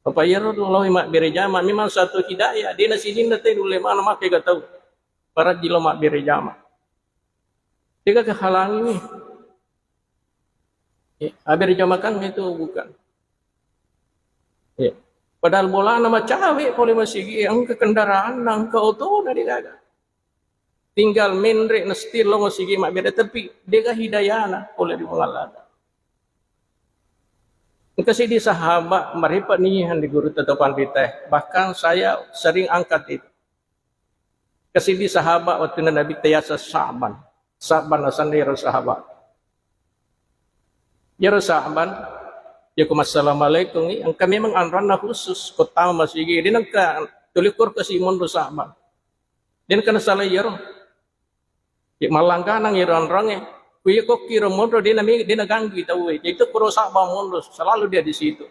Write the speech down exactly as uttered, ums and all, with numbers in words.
Apa iyaro lao mabbere jama memang satu hidayah, dena sininna te nulle mana makkega tau. Parajji lao mabbere jama. Tega kehalangi ni. Eh, abbere jama kan itu bukan. Eh, padahal bolana macawe pole masigi, engka kendaraanna, engka otona, de gaga. Tinggal menre na setir lao masigi mabbere, tapi dega hidayana pole ri Puang Allah Ta'ala. Engka siddi sahabat marepa nihan di guru tata pandita, bahkan saya sering angkat itu. Engka siddi sahabat wattunna Nabi tayasa Sa'ban. Sa'ban asenna iyaro sahabat. Iyaro Sa'ban, yako massalamualaikum, engka memang anranna khusus, ko tama masigi, de nengka tuli korkasi monro Sa'ban. De nengka nasala iyaro. Ya, mallangganang iyaro anrangnge. Ku iya kokki ro monro, de nami-, de naganggui tauwe. Jadi itu kuro Sa'ban monro, selalu dia di situ.